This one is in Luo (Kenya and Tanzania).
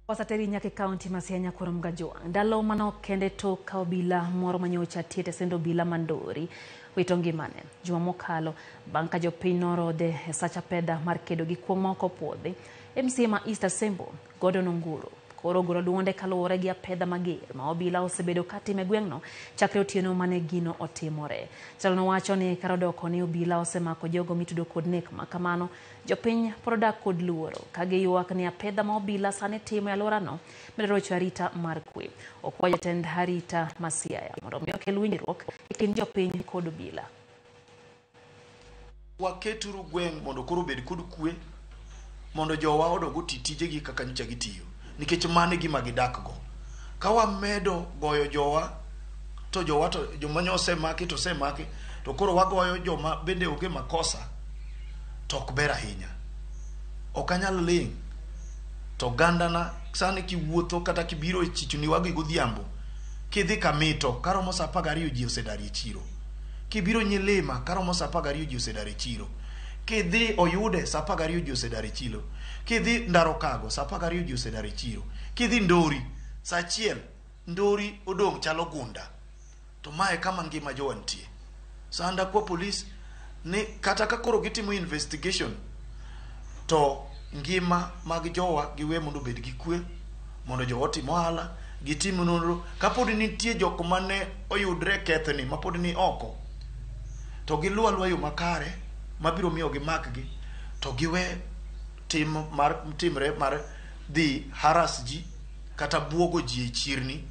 Wasateri nyaka e kaunti ma Siaya Nyakurom Gajwang'. Ndalo manok kende tok ka obila moro manyocha tie tesend obila ma Ndori wito ngimane juma mokalo bang' ka jopiny norodhe e sach apedha mar kedo gi kuong' ma ok opuodhi. MCA ma East Asembo, Gordon Onguro, koro ogolo duonde kaluwore gi apedha mager ma obila osebedo katimo e gweng'no chakre otieno mane gino otimore. Jatelono wacho ni kar odoko ni obila osemako jogo mitudo kod nek ma kamano, Jopiny pod odak kod luoro ka giywak ni apedha ma obila sani timo e alworano medo rocho arita mar kwe. Okwa jatend arita ma Siaya mondo omi okel winjruok e kind jopiny kod obila. Waketuru gweng' mondo koro obed kod kwe, mondo jowa odog oti tijegi kaka nyocha gitiyo, nikech mano e gima gidakgo. Ka wamedo goyo jowa to jowa to joma nyo osemaki to osemaki, to koro wagoyo joma bende onge makosa to ok ber ahinya. Ok anyal ling' to ogandana sani kiwuotho kata kibiro e chichniwagi godhiambo, kidhi Kamito karomo saa 12 ji osedar e chiro. Kibiro Nyilima karomo saa 12 ji osedar e chiro. Kidhi Oyude saa 12 ji osedar e chiro. Kidhi Ndarokago saa 12 ji osedar e chiro. Kidhi Ndori saa 1 Ndori odong' chalo gunda. To ma e kama ngima jowa nitie. Sanda kwa polis ni kata ka koro gitimo investigation to ngima mag jowa giwe mondo obed gi kwe, mondo jowa otim ohala, gitim nonro. Kapod nitie jok mane oyudre kethni mapod ni oko, to giluw aluwa yo makare mabiro miyo gimakgi, to giwe tim mar timre mar dhi harass ji kata buogo ji e chirni.